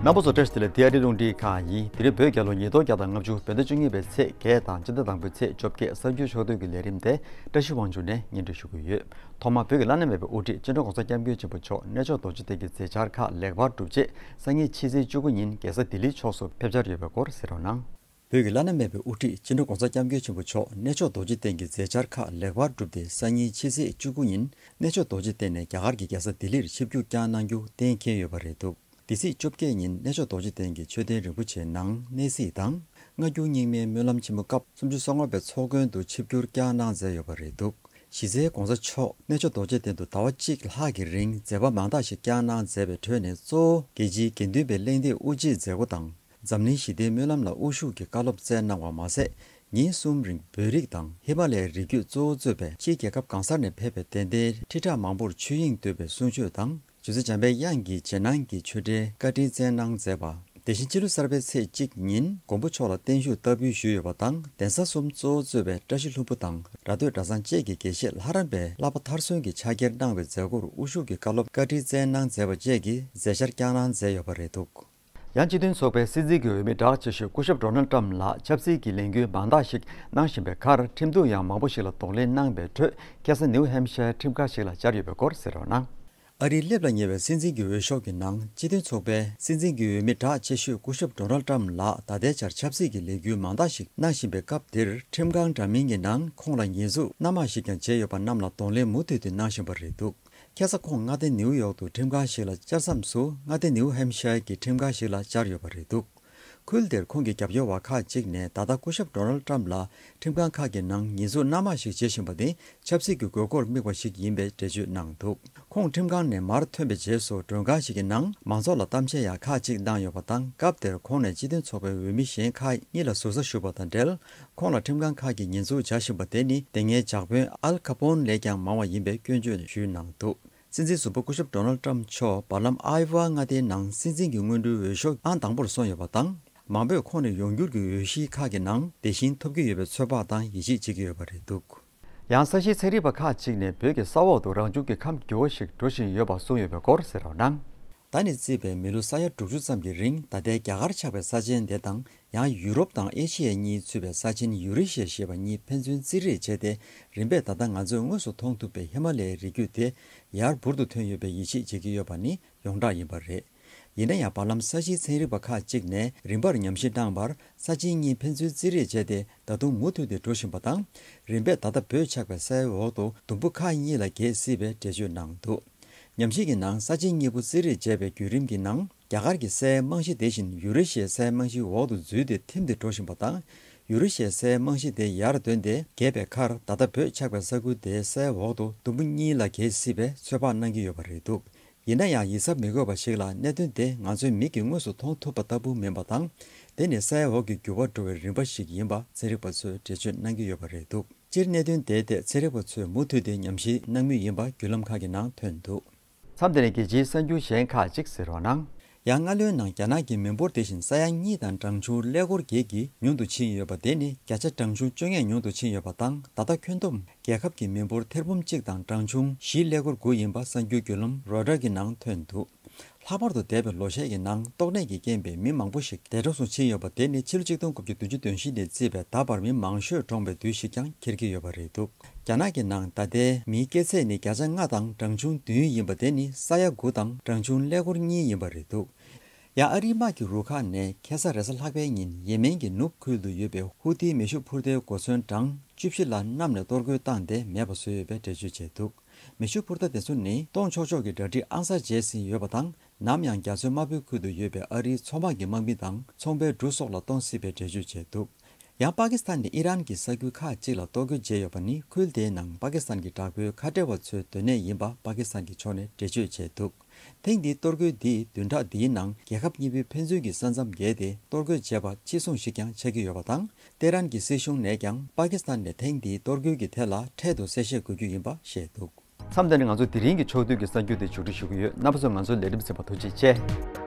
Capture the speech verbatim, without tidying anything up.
རྣམ་པ་ཚོ་བཀྲ་ཤིས་བདེ་ལེགས། འདི་ཨ་རིའི་རླུང་འཕྲིན་ཁང་ཡིན། དེ་རིང་བོད་རྒྱལ་ལོ་ཉིས་སྟོང་བརྒྱ་དང་ལྔ་བཅུ། བོད་ཟླ་བཅུ་གཉིས་པའི་ཚེས་བརྒྱད་དང་སྤྱི་ཟླ་དང་པོའི་ཚེས་བཅོ་བརྒྱད། གསར་འགྱུར་ཕྱོགས་བསྡུས་ཀྱི་ལས་རིམ་དེ་བཀྲ་ཤིས་དབང་ཕྱུག་ནས་སྙན་སྒྲོན་ཞུ་གི་ཡོད། ཐོག་མར་བོད་ཀྱི་བླ་ན་མེད་པའི་དབུ་ཁྲིད་སྤྱི་ནོར་༧གོང་ས་༧སྐྱབས་མགོན་ཆེན་པོ་མཆོག་གནས་མཆོག་རྡོ་རྗེ་གདན་གྱི་མཛད་འཆར་ཁག་ལེགས་པར་གྲུབ་རྗེས། སང་ཉིན་ཕྱི་ཚེས་བཅུ་དགུ་ཉིན་རྒྱལ་ས་ལྡི་ལིར་ཕྱོགས་སུ་ཕེབས་འཆར་ཡོད་པའི་སྐོར་གསན་རོགས་གནང་། བོད་ཀྱི་བླ་ན་མེད་པའི་དབུ་ཁྲིད་སྤྱི་ནོར་༧གོང་ས་༧སྐྱབས་མགོན་ཆེན་པོ་མཆོག་གནས་མཆོག་རྡོ་རྗེ་གདན་གྱི་མཛད་འཆར་ཁག་ལེགས་པར་གྲུབ་སྟེ། སང་ཉིན་ཕྱི་ཚེས་བཅུ་དགུ་ཉིན་གནས་མཆོག་རྡོ་རྗེ་གདན་ནས་རྒྱ་གར་གྱི་རྒྱལ་ས་ལྡི་ལིར་ཆིབས་བསྒྱུར་བསྐྱངས་གནང་རྒྱུ་གཏན་འཁེལ་ཡོད་པ་རེད་འདུག། འདི་ཚེས་བཅོ་བརྒྱད་ཉིན་གནས་མཆོག་རྡོ་རྗེ་གདན་གྱི་མཆོད་རྟེན་རིན་པོ་ཆེའི་ནང་གནས་གཟིགས་དང་། སྔ་འགྱུར་རྙིང་མའི་སྨོན་ལམ་ཆེན་མོ་སྐབས་སུམ་ཅུ་སོ་ལྔ་པའི་ཚོགས་མགོན་དུ་ཆིབས་བསྒྱུར་བསྐྱངས་གནང་མཛད་ཡོད་པ་རེད་འདུག། གཞི་རྩའི་༧གོང་ས་མཆོག་གནས་མཆོག་རྡོ་རྗེ་གདན་དུ་ཟླ་བ་གཅིག་ལྷག་གི་རིང་མཛད་པ་མང་དག་ཞིག་བསྐྱངས་གནང་མཛད་པའི་ཁྲོད་ནས། གཙོ་བོ་རྒྱལ་སྤྱིའི་དགེ་འདུན་པའི་གླེང་སྟེགས་དབུ་འབྱེད་མཛད་སྒོ་དང་། འཛམ་གླིང་ཞི་བདེའི་སྨོན་ལམ་ལ་དབུ་བཞུགས་ཀྱི་བཀའ་སློབ་སྩལ་གནང་བ་མ་ཟད། ཉིན་གསུམ་རིང་བོད་རིགས་དང་ཧི་མ་ལ་ཡའི་རིགས་རྒྱུད་གཙོ་བོ་གཙོས་པའི་ཕྱིའི་རྒྱལ་ཁབ་གང་སར་ནས་ཕེབས་པའི་དད་ལྡན་ཁྲི་ཕྲག་མང་པོར་ཆོས་དབྱིངས་བསྟོད་པའི་གསུང་ཆོས་དང་། རྗེ་བཙུན་འཇམ་པའི་དབྱངས་ཀྱི་རྗེས་གནང་གི་ཆོས་འབྲེལ་བཀའ་དྲིན་སྩལ་གནང་མཛད་པ། དེ་བཞིན་ཕྱི་ལོ་གསར་པའི་ཚེས་གཅིག་ཉིན་མགོན་པོ་མཆོག་ལ་བརྟན་བཞུགས་བསྟར་འབུལ་ཞུས་ཡོད་པ་དང་། གདན་ས་གསུམ་གཙོ་བོ་གཙོས་པའི་བཀྲ་ཤིས་ལྷུན་པོ་དང་ར་སྟོད་གྲྭ་ཚང་བཅས་ཀྱི་དགེ་བཤེས་ལྷ་རམས་པའི་བསླབ་པ་མཐར་སོན་གྱི་ཕྱག་འཁྱེར་གནང་བའི་མཛད་སྒོར་དབུ་བཞུགས་ཀྱི་བཀའ་སློབ་བཀའ་དྲིན་སྩལ་གནང་མཛད་པ་བཅས་ཀྱི་མཛད་འཆར་བསྐྱངས་གནང་མཛད་ཡོད་པ་རེད་འདུག། ཡང་སྤྱི་མཐུན་ཚོགས་པའི་སྲིད་འཛིན་གྱི་འོས་མི་གྲགས་ཆེ་ཤོས་སྐུ་ཞབས་ཌོ་ནལ་ཊམ་ལགས་ཆབ་སྲིད་ཀྱི་ལས་འགུལ་མང་དག་ཞིག་གནང་བཞིན་པའི་ཁར། ཁྲིམས་གཏུག་ཡང་མང་པོ་ཞིག་ལ་གདོང་ལེན་གནང་བའི་ཁྲོད། ཁ་སང་ནིའུ་ཧེམ་ཤར་ཁྲིམས་ཁང་ཞིག་ལ་བཅར་ཡོད་པའི་སྐོར་གསན་རོགས་གནང་། ཨ་རིའི་སླེབས་ལ་ཉེ་བའི་སྲིད་འཛིན་གྱི་འོས་ཤོག་གི་ནང་། སྤྱི་མཐུན་ཚོགས་པའི་སྲིད་འཛིན་གྱི་འོས་མི་གྲགས་ཆེ་ཤོས་སྐུ་ཞབས་ཌོ་ནལ་ཊམ་ལགས་ད་ལྟའི་ཆར་ཆབ་སྲིད་ཀྱི་ལས་འགུལ་མང་དག་ཞིག་གནང་བཞིན་པའི་སྐབས་འདིར། ཁྲིམས་ཁང་འདྲ་མིན་གྱི་ནང་ཁོང་ལ་ཉེས་འཛུགས་སྣ་མང་ཞིག་ཀྱང་བྱས་ཡོད་པ་རྣམས་ལ་གདོང་ལེན་མུ་མཐུད་དེ་གནང་བཞིན་པ་རེད་འདུག། ཁ་སང་ཁོང་མངའ་སྡེ་ནིའུ་ཡོག་ཏུ་ཁྲིམས་ཁང་ཞིག་ལ་བཅར་མཚམས་སུ། མངའ་སྡེ་ནིའུ་ཧེམ་ཤར་གྱི་ཁྲིམས་ཁང་ཞིག་ལ་བཅར་ཡོད་པ་རེད་འདུག། ཁུལ་དེར་ཁོང་གི་རྒྱབ་སྐྱོར་བ་ཁག་ཅིག་ནས་ད་ལྟ་སྐུ་ཞབས་ཌོ་ནལ་ཊམ་ལ་ཁྲིམས་ཁང་ཁག་གི་ནང་ཉེས་འཛུགས་སྣ་མང་ཞིག་བྱེད་བཞིན་པ་དེ་ཆབ་སྲིད་ཀྱི་དགོས་མཁོར་དམིགས་པ་ཞིག་ཡིན་པའི་འགྲེལ་བརྗོད་གནང་འདུག། ཁོང་ཁྲིམས་ཁང་ནས་མར་ཐོན་པའི་རྗེས་སུ། མགྲོན་ཁང་ཞིག་གི་ནང་མང་ཚོགས་ལ་གཏམ་བཤད་ཡང་ཁག་ཅིག་གནང་ཡོད་པ་དང་། སྐབས་དེར་ཁོང་ནས་སྤྱི་མཐུན་ཚོགས་པའི་འོས་མི་གཞན་ཁག་གཉིས་ལ་ཟུར་ཟ་ཞུ་བ་དང་འབྲེལ། ཁོང་ལ་ཁྲིམས་ཁང་ཁག་གིས་ཉེས་འཛུགས་བྱ་བཞིན་པ་དེ་ནི་དེ་སྔའི་ཇག་དཔོན་ཨལ་ཁ་པོན་ལས་ཀྱང་མང་བ་ཡིན་པའི་སྐྱོན་བརྗོད་ཞུས་གནང་འདུག། སྲིད་འཛིན་ཟུར་པ་སྐུ་ཞབས་ཌོ་ནལ་ཊམ་མཆོག་བར་ལམ་ཨའི་ཝ་མངའ་སྡེའི་ནང་སྲིད་འཛིན་གྱི་སྔོན་འགྲོའི་འོས་ཤོག་ཨང་དང་པོར་སོང་ཡོད་པ་དང་། མང་པོས་ཁོང་ནས་ཡོང་འགྱུར་གྱི་འོས་གཞི་ཁག་གི་ནང་དེ་བཞིན་ཐོབ་ཀྱི་ཡོད་པའི་ཚོད་དཔག་དང་ཡིད་ཆེས་བྱེད་ཀྱི་ཡོད་པ་རེད་འདུག། ཡང་ས་གཞིའི་ཚན་རིག་པ་ཁག་ཅིག་ནས་བོད་ཀྱི་ས་འོག་ཏུ་རང་བྱུང་གི་ཁམས་འགྱུར་བ་ཞིག་འགྲོ་བཞིན་ཡོད་པ་གསུངས་ཡོད་པའི་སྐོར་གསན་རོགས་གནང་། ཟླ་ནས་བརྩིས་པའི་མི་ལོ་ས་ཡ་དྲུག་ཅུ་ཙམ་གྱི་རིང་། ད་ལྟའི་རྒྱ་གར་ཆགས་པའི་ས་ཆེན་དེ་དང་། ཡང་ཡུ་རོབ་དང་ཨེ་ཤི་ཡ་གཉིས་ཚུད་པའི་ས་ཆེན་ཡུ་རེ་ཤི་ཡ་ཞེས་པ་གཉིས་ཕན་ཚུན་རྩིས་རེས་བྱས་ཏེ། རིམ་པས་ད་ལྟ་ང་ཚོས་དངོས་སུ་མཐོང་ཐུབ་པའི་ཧི་མ་ལ་ཡའི་རི་རྒྱུད་དེ་ཡར་འབུར་དུ་ཐོན་ཡོད་པའི་ཡིད་ཆེས་བྱེད་ཀྱི་ཡོད་པ་ནི་ཡོངས་གྲགས་ཡིན་པ་རེད། ཡིན་ན་ཡང་། བར་ལམ་ས་གཞིའི་ཚན་རིག་པ་ཁག་ཅིག་ནས་རིམ་པར་ཉམས་ཞིབ་གནང་བར། ས་ཆེན་གཉིས་ཕན་ཚུན་རྩིས་རེས་བྱས་ཏེ། ད་དུང་མུ་མཐུད་དེ་འགྲོ་བཞིན་པ་དང་། རིམ་པས་ད་ལྟ་བོད་ཆགས་པའི་ས་ཡའི་འོག་ཏུ་དུམ་བུ་ཁག་གཉིས་ལ་གྱེས་སྲིད་པའི་འགྲེལ་བརྗོད་གནང་འདུག། ཉམས་ཞིབ་ཀྱི་ནང་། ས་ཆེན་གཉིས་པོ་རྩིས་རེས་བྱས་པའི་བརྒྱུད་རིམ་གྱི་ནང་། རྒྱ་གར་གྱི་ས་ཡའི་རྨང་གཞི་དེ་བཞིན་ཡུ་རེ་ཤི་ཡའི་ས་ཡའི་རྨང་གཞིའི་འོག་ཏུ་འཛུལ་ཏེ་ཐིམ་སྟེ་འགྲོ་བཞིན་པ་དང་། ཡུ་རེ་ཤི་ཡའི་ས་ཡའི་རྨང་གཞི་དེ་ཡར་བཏོན་ཏེ་གྱེས་པའི་ཁར། ད་ལྟ་བོད་ཆགས་པའི་ས་ཁུལ་དེའི་ས་ཡའི་འོག་ཏུ་དུམ་བུ་གཉིས་ལ་གྱེས་སྲིད་པའི་ཚོད་དཔག་གནང་གི་ཡོད་པ་རེད་འདུག། ཡིན་ན་ཡང་། ཡིད་གཟབ་མི་དགོས་པ་ཞིག་ལ། གནད་དོན་དེ་ང་ཚོའི་མིག་གིས་དངོས་སུ་མཐོང་ཐུབ་པ་ལྟ་བུ་མིན་པ་དང་། དེ་ནི་ས་ཡའི་འོག་གི་འགྱུར་བ་འགྲོ་བའི་རིམ་པ་ཞིག་ཡིན་པ་ཚན་རིག་པ་ཚོས་འགྲེལ་བརྗོད་གནང་གི་ཡོད་པ་རེད་འདུག། སྤྱིར་གནད་དོན་དེའི་ཐད་ཚན་རིག་པ་ཚོས་མུ་མཐུད་དེ་ཉམས་ཞིབ་གནང་མུས་ཡིན་པ་བརྒྱུད་ལམ་ཁག་གི་ནང་ཐོན་འདུག། མཚམས་འདི་ནས་རྒྱལ་སྤྱིའི་གསར་འགྱུར་གཞན་ཁག་ཅིག་གསན་རོགས་གནང་། ཡང་སྔ་ལོའི་ནང་རྒྱ་ནག་གི་མི་འབོར་དེ་བཞིན་ས་ཡ་གཉིས་དང་གྲངས་ཆུང་ཀླད་ཀོར་བརྒྱད་ཀྱིས་ཉུང་དུ་ཕྱིན་ཡོད་པ་དེ་ནི་བརྒྱ་ཆ་གྲངས་ཆུང་བཅོ་ལྔས་ཉུང་དུ་ཕྱིན་ཡོད་པ་དང་། ད་ལྟ་ཁྱོན་བསྡོམས་རྒྱལ་ཁབ་ཀྱི་མི་འབོར་ཐེར་འབུམ་གཅིག་དང་གྲངས་ཆུང་བཞི་ཀླད་ཀོར་དགུ་ཡིན་པ་གསར་འགྱུར་བརྒྱུད་ལམ་རོའི་ཊར་གྱི་ནང་ཐོན་འདུག། ལྷག་པར་དུ་འདས་པའི་ལོ་ཤས་ཀྱི་ནང་ཏོག་ནད་ཀྱི་རྐྱེན་པས་མི་མང་པོ་ཞིག་འདས་གྲོངས་སུ་ཕྱིན་ཡོད་པ་དེ་ནི་ཕྱི་ལོ་ཆིག་སྟོང་དགུ་བརྒྱ་བདུན་ཅུ་དོན་བཞི་ནས་བརྩིས་པའི་ད་བར་མི་མང་ཤོས་གྲོངས་པའི་དུས་ཤིག་ཀྱང་འཁེལ་གྱི་ཡོད་པ་རེད་འདུག། རྒྱ་ནག་གི་ནང་ད་ལྟའི་མིའི་སྐྱེས་ཚེས་ནི་བརྒྱ་ཆ་ལྔ་དང་གྲངས་ཆུང་བདུན་ཡིན་པ་དེ་ནི་ས་ཡ་དགུ་དང་གྲངས་ཆུང་ཀླད་ཀོར་གཉིས་ཡིན་པ་རེད་འདུག། ཡང་ཨ་རིའི་དམག་གི་རུ་ཁག་ནས་ཁ་སང་རེས་གཟའ་ལྷག་པའི་ཉིན་ཡེ་མེན་གྱི་ནུབ་ཁུལ་དུ་ཡོད་པའི་ཧུ་ཐིའི་མེ་ཤུགས་འཕུར་མདའི་གོ་མཚོན་གྲངས་བཅུ་བཞི་ལ་གནམ་ནས་གཏོར་རྒོལ་བཏང་སྟེ་མེད་པ་བཟོས་ཡོད་པའི་འགྲེལ་བརྗོད་བྱས་འདུག། མེ་ཤུགས་འཕུར་མདའ་དེ་ཚོ་ནི་གཏོང་ཆོག་ཆོག་གི་གྲ་སྒྲིག་ཨང་གསར་བྱས་ཟིན་ཡོད་པ་དང་། ནམ་ཡང་རྒྱ་མཚོའི་དམར་པོའི་ཁུལ་དུ་ཡོད་པའི་ཨ་རིའི་མཚོ་དམག་གི་དམག་མི་དང་ཚོང་པའི་གྲུ་སོགས་ལ་གཏོང་སྲིད་པའི་འགྲེལ་བརྗོད་བྱས་འདུག། ཡང་པ་ཀི་སི་ཐན་ནས་ཨི་རན་གྱི་ས་ཁུལ་ཁག་ཅིག་ལ་གཏོར་རྒོལ་བྱས་ཡོད་པ་ནི་ཁུལ་དེའི་ནང་པ་ཀི་སི་ཐན་གྱི་དྲག་པོའི་ཁ་བྲལ་བ་ཚོའི་སྡོད་གནས་ཡིན་པ་པ་ཀི་སི་ཐན་གྱི་ཕྱོགས་ནས་འགྲེལ་བརྗོད་བྱས་འདུག། ཐེངས་འདིའི་གཏོར་རྒོལ་འདིས་བདུན་ཕྲག་འདིའི་ནང་རྒྱལ་ཁབ་གཉིས་པོའི་ཕན་ཚུན་གྱི་ས་མཚམས་བརྒལ་ཏེ་གཏོར་རྒོལ་བྱས་པ་གཅིག་མཚུངས་ཤིག་ཀྱང་ཆགས་ཀྱི་ཡོད་པ་དང་། ཏེ་རན་གྱི་སྲིད་གཞུང་ནས་ཀྱང་པ་ཀི་སི་ཐན་ནས་ཐེངས་འདིའི་གཏོར་རྒོལ་གྱི་ཐད་ལ་འཕྲལ་དུ་གསལ་བཤད་དགོས་རྒྱུ་ཡིན་པ་བཤད་འདུག། མཚམས་འདི་ནས་ང་ཚོ་དེ་རིང་གི་ཕྱོགས་བསྡུས་ཀྱི་གསར་འགྱུར་དེ་མཇུག་སྒྲིལ་ཞུ་གི་ཡོད། རྣམ་པ་ཚོས་ང་ཚོའི་ལས་རིམ་གསན་པར་ཐུགས་རྗེ་ཆེ།